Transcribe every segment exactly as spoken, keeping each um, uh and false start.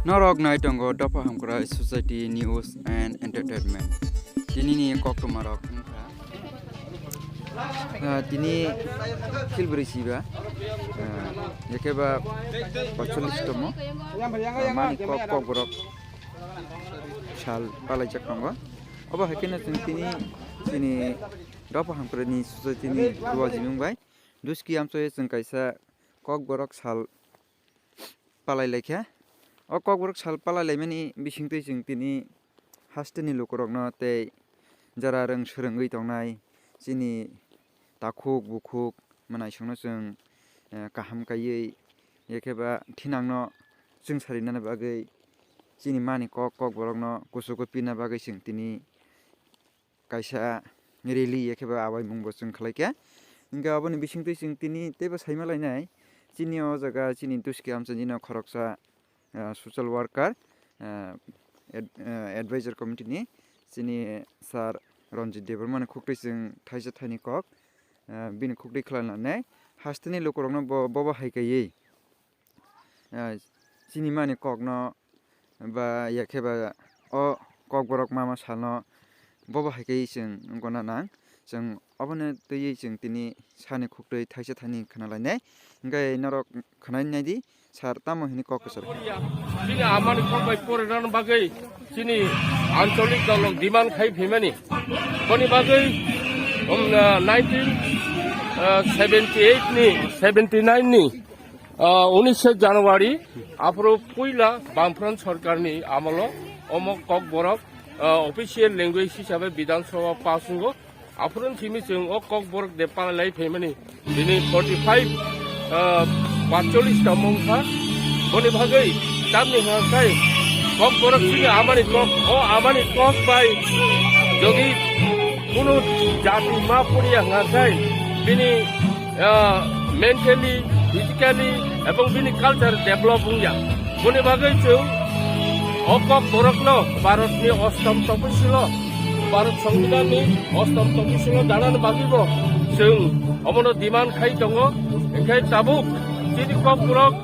Norok nai tongo Dopha Hamkrai Society News and Entertainment. Tinini koktwmarok wngkha, ah, tini khilbrwi siba, ah, ekheba poicholish tomo, ah, mani kok, kokborok sal palaijak tongo. Obo hai kheno chwng tini chini Dopha Hamkrai ni Society ni duaji mung bai Duski amchoi chwng kaisa kokborok sal palai laikha. O kokborok sal palai laimani bisingtwi chwng tini hasteni lukurokno tei jara rwng swrwngwi tongnai chini takhuk bukhuk mwnaisongno chwng, eh, kaham kaiwi ekheba thinangno chwng sarinani bagwi chini mani kok, kokborokno kuchugo pina bagwi chwng tini kaisa rally ekheba awaimungbo chwng khlaikha. Hwnkhe aboni bisingtwi chwng tini teibo saima lainai, chini o jaga chini Duski amchaini no khoroksa, ah, social worker, ah, ad-, ah, advisor committee ni chini sir Ranjit Debbarma ni khuktwi chwng thaisa thaini kok, ah, bini khuktwi khwlainani hasteni lukurokno bo, bobo hai kaiwi ah, chini mani kokno ba yakhe ba o kokborok mama salno bobo hai khe chwng wngkona nang. Chwng obono twiwi chwng tini sani khuktwi thaisa thani khna lainai. Hwnkhe norok khna naidi sir tamo hini kok kwchar kha. Chini amani kok bai porinani bagwi chini ancholik dolrok demand khai phaimani. Boni bagwi, um, ah, nineteen, ah, seventy eight ni, seventy nine ni Ah, unishe January, aphuru puila Bamfront sorkarni amolo omo kokborok, ah, official language hisabe Bidhan Sabha pass wngo. Aphuru simi chwng o kokborok de palai phaimani bini forty five, ah, paancholish ta mungkha. Boni bagwi tamni hwnka khe kokborok chini amani kok, o amani kok bai jodi kunu jati ma poriya hwnka khe bini ah, mentally, physically, ebong bini culture develop wngya. Boni bagwi chwng o kokborokno Bharatni ostom topisilo, Bharat Songbidanni ostom topisilo danani bagwibo chwng omono demand khai tongo. Hinkhe tabuk chini kokborok,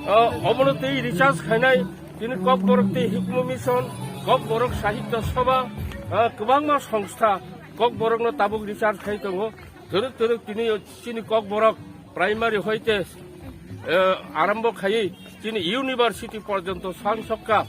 ah, omono tei research khainai, chini kokborok tei Hukumu Mission, Kokborok Sahitya Sabha, ah, kwbangma songstha kokborokno tabuk research khai tongo. Twrwk twrwk tini chini kokborok primary hoite, eh, arambo khaiwi chini university porjonto sangsokka.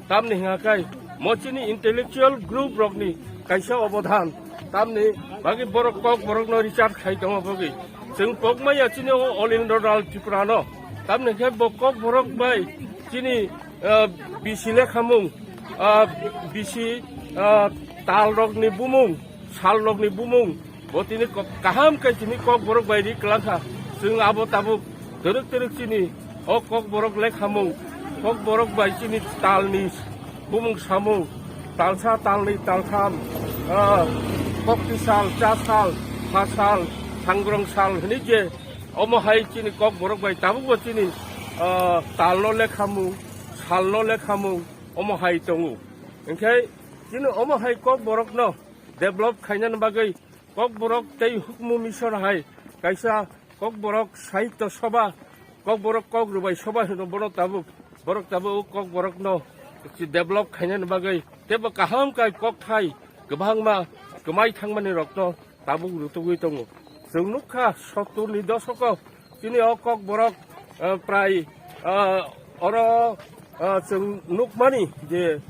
Tamni hwnka khe mo chini intellectual group rokni kaisa obodhan. Tamni bagwi borok kokborokno research khai tongma bagwi chwng pokmaya chini o All India Rural Tripura no. Tamni khe bo kokborok bai chini, eh, bisi lekhamung, eh, bisi, eh, tal rokni bumung, sal rokni bumung, bo tini kok-, kaham khe tini kokborok bai ri kwlangkha. Chwng abo tabuk twrwk twrwk chini o kokborok lekhamung, kokborok bai chini talni bumung samung, talsa, talni, taltham, ah, kokti sal, cha sal, pha sal, sangrong sal hwnwi je omo hai chini kokborok bai tabukbo chini, ah, talno lekhamung, salno lekhamung omo hai tongo. Hinkhe chini omo hai kokborokno develop khainani bagwi Kokborok tei Hukumu Mission hai kaisa Kokborok Sahitya Sabha, Kokborok Kok Rwbai Sabha hino bono tabuk, borok tabuk o Kokborokno develop khainani bagwi teibo kaham kai kokthai kwbangma kwmai thangmani rokno tabuk rutugwi tongo. Chwng nukha sottur ni dosoko chini o Kokborok, eh, prai, eh, oro, eh, chwng nukmani je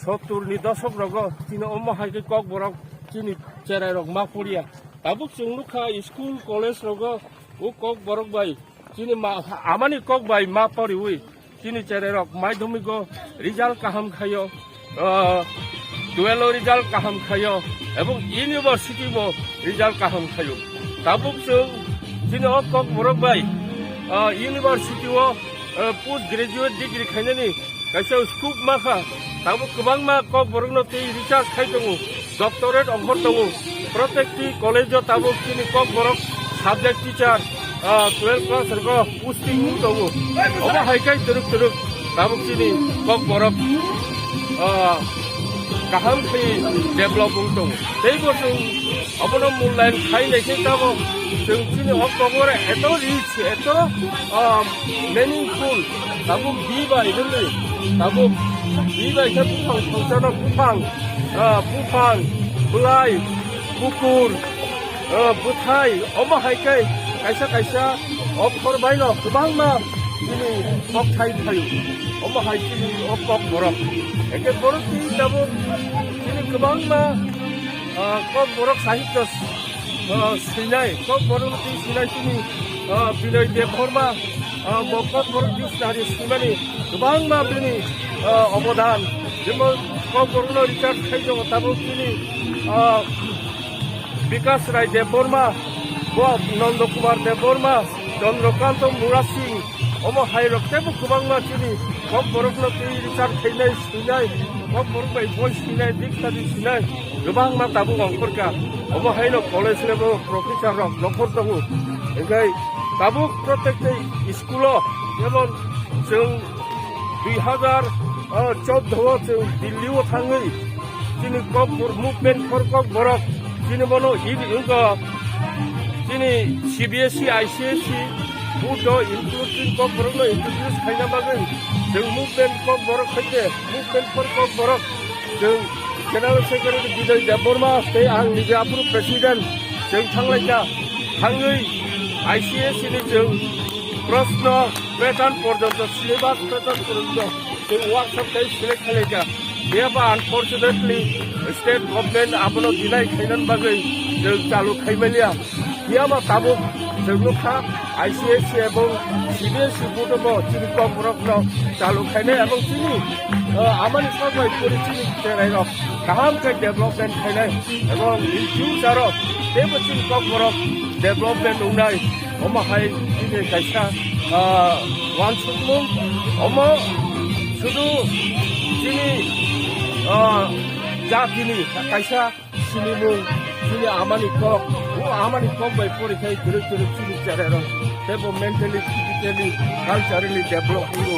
sottur ni dosok rogo chini omo hai khe Kokborok chini cherai rok ma poriya. Tabuk chwng nukha school, college rogo o Kokborok bai chini ma, amani kok bai ma poriwi chini cherai rok madhyamiko result kaham khaio, ah, twelve o result kaham khaio, ebong university bo result kaham khaio. Tabuk chwng chini o Kokborok bai, ah, university o, ah, post graduate degree khainani kaisa scope ma kha. Tabuk kwbangma Kokborokno tei research khai tongo, doctorate offer tongo. Protekti college o tabuk chini Kokborok subject teacher, ah, twelve class rogo posting wng tongo. Obo hai khe twrwk twrwk tabuk chini Kokborok, ah, kaham khe develop wng tongo. Teibo chwng obono mulyayon khai nai khe tabok chwng chini o kokborok eto rich, eto, ah, meaningful. Tabuk bi bai rwngwi, tabuk bi bai khe buphang thangchano buphang, ah, buphang, bwlai, bukur, ah, bwthai, omo hai khe kaisa kaisa o khor baino kwbangma chini kokthai phaio. Omo hai chini o kokborok. Eke borok twi tabuk chini kwbangma, ah, kokborok sahityo, ah, swinai, kokborok twi swinai chini, ah, Binoy Debbarma, ah, bo kokborok dictionary swimani kwbangma bini, ah, obodan. Jemon kokborokno research khai tongo tabuk chini, ah, Bikas Rai Debbarma, bo Nondo Kumar Debbarma, Chandrakanta Murasing, omo hai rok teibo kwbangma chini kokborokno twi research khainai, swinai, kokborok bai boi swinai, dictionary swinai, kwbangma tabuk ongkhorkha. Omo haino college level professor rok nokhor tongo. Hinkhe tabuk protekti school o jemon chwng dui hazar chordo o chwng Delhi o thangwi chini kokborok movement for kokborok chini bono iri wngkha chini C B S E, I C S E board o include chini kokborokno introduce khaina bagwi chwng movement kokborok khaide movement for kokborok chwng General Secretary Bijoy Debbarma tei ang nije aphuru President chwng thanglaikha. Thangwi I C S E ni chwng proshno pattern porjonto syllabus pattern porjonto chwng workshop tei select khlaikha. Phiya ba unfortunately state government abono deny khainani bagwi chwng chalu khaimaliya. Phiya ba tabuk chwng nukha I C S E ebong C B S E board bo chini kokborokno chalu khainai ebong chini, eh, amani sok bai pori chini cherairok kaham khe development khainai ebong in future o teibo chini kokborok development wngnai. Omo hai chini kaisa, ah, uansukmung. Omo sudu chini, ah, jatini kaisa sinimung, chini amani kok, o amani kok bai pori khai kwrwi kwrwi chini cherairok teibo mentally, physically, culturally develop wngo.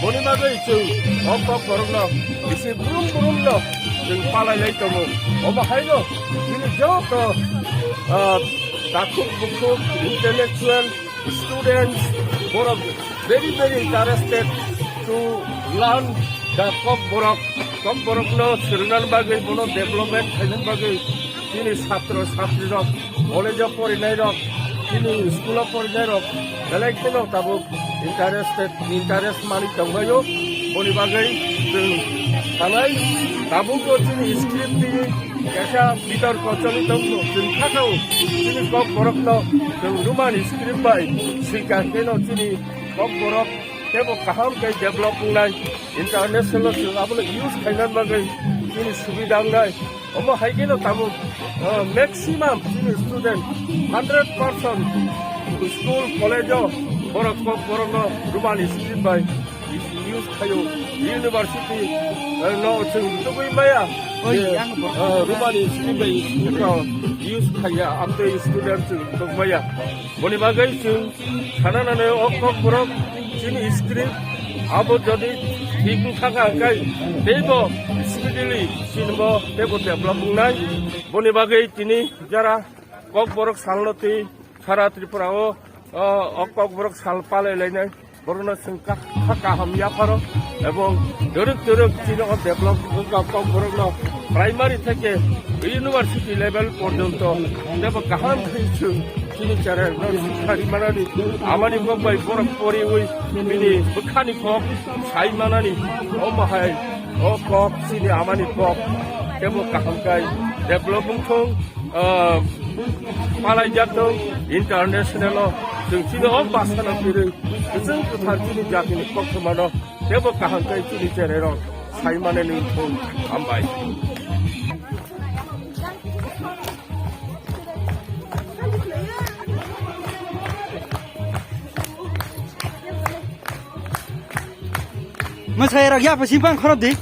Boni bagwi chwng o kokborokno bisi brum brumno chwng palai lai tongo. Omo haino chini joto, ah, takhuk bukhuk, intellectual, students, borok very, very interested to learn the Kokborok. Kokborokno swrwngna bagwi, bono development khaina bagwi chini satro satrirok, college-o porinairok, chini school-o porinairok belai kheno tabuk interested, interest manwi tongbaio. Boni bagwi chwng sanai, tabukbo chini script tini kaisa bitorko choli tongmo chwng kha kha-o. Chini Kokborokno chwng Roman script bai swikar kheno chini Kokborok teibo kaham khe develop wngnai, international-o chwng abono use khaina bagwi chini subida wngnai. Omo hai kheno tabuk, uh, maximum chini student hundred percent school, college-o borok Kokborokno Roman script bai use khaio. University, eh, no chwng tugwi maya. Oi, je, yang bo. Eh, Roman script bai use khaiya, amtwi student chwng tugmaya. Boni bagwi chwng sana nane o Kokborok chini script abo jodi thik wngkha kha, hwnkhe teibo speedily chini bo teibo develop wngnai. Boni bagwi tini jara Kokborok salno twi sara Tripura o, o, o Kokborok sal palai lainai. Borokno chwng kha, kha kaham yapharo ebong dorok dorok chini o develop wngkha Kokborokno primary theke university level porjonto teibo kaham khe chwng chini cherairokno sikha rimanani amani kok bai borok poriwi bini bwkhani kok sai manani omo hai o kok chini amani kok teibo kaham khe develop wngthung. Ah, palai jak tong international o chwng chini o bwsano kwrwi kwchwng kwthar chini jatini koktwmano teibo kaham khe chini cherairok sai manani wngthung. Hambai. Mwsai rok ya pasi bang khorok di.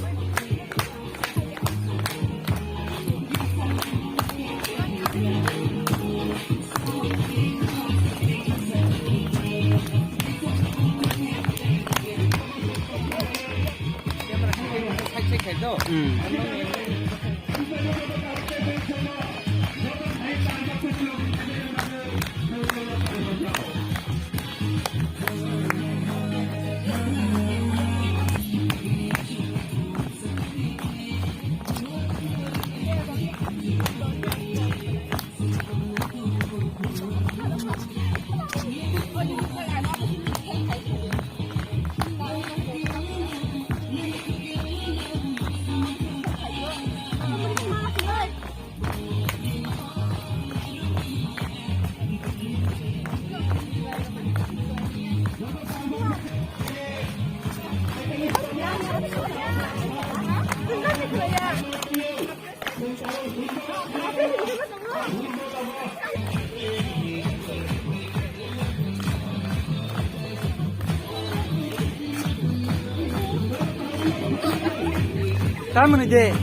Hmm. Tamoni de.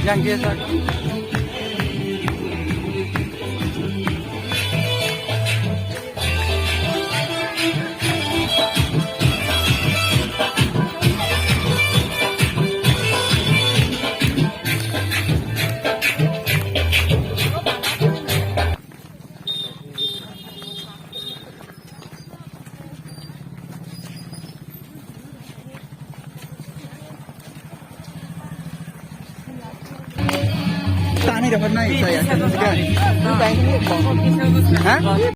Yang biasa. Tani dapat nai saya. Ha?